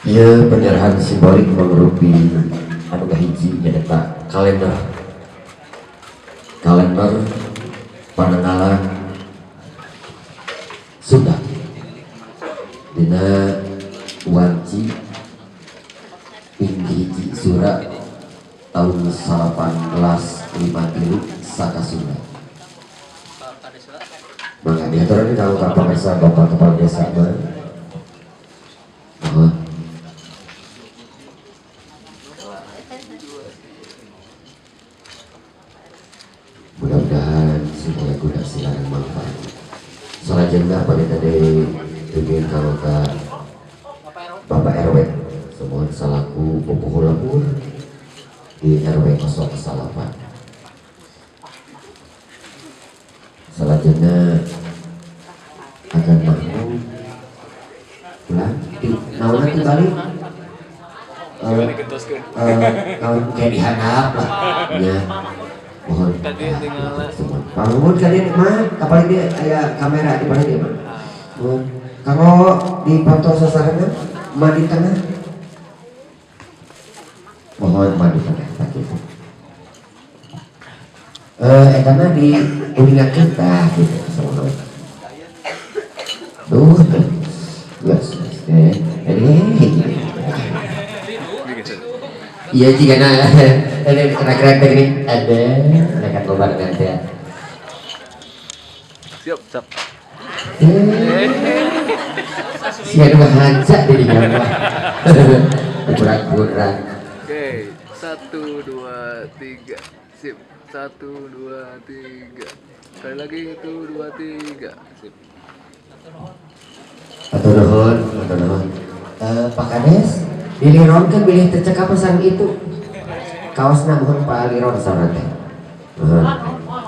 Ieu penyerahan simbolik mangrupi anu kahiji, nyaeta kalender, kalender pananggalan Sunda dina wanci ping 1 Sura tahun 1853 Saka Sunda. Mangga diaturan kalau ka pamirsa, Bapak Kepala Desa mah. Mohon. Mudah-mudahan semuanya guna silakan manfaat. Salajengna pada tadi ingin kalau ke Bapak RW semua salaku pupuhu lembur di RW 08. Selanjutnya akan mahmud pulang di naon di Bali. Naon kayak dihandap lah ya, mohon. Tadi tinggal. Semua Pak Mahmud kalian mah kapal dia aya kamera di balik dia mah. Mohon kanggo di foto sasarannya mah di tengah, mohon mah di tengah tak gitu. Eta mah di uningakeun tah gitu semua. Duh, yes, yes, iya, jika na ini kira-kira teknik ada nekat lebar nanti ya. Siap, siap. Si anu haja di dinya mah. Kurang-kurang. Oke, satu, dua, tiga. Sip. Satu, dua, tiga. Sekali lagi, satu, dua, tiga. Sip. Hatur nuhun, hatur nuhun. Pak Kades, dilironkeun bilih teu cekap sareng itu. Kaosna mohon Pak Liron saurna teh. Nuhun.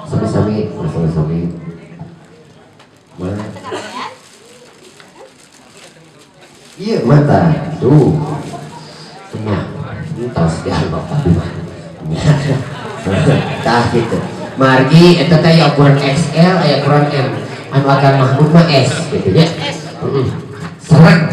Sami-sami, sami-sami. Ma. Iya, mata. Tuh. Nah, entos di Bapak mah. Tah gitu. Margi eta teh aya ukuran XL, aya ukuran M. Anu akan Mahmud mah S gitu nya. Heeh. Serang.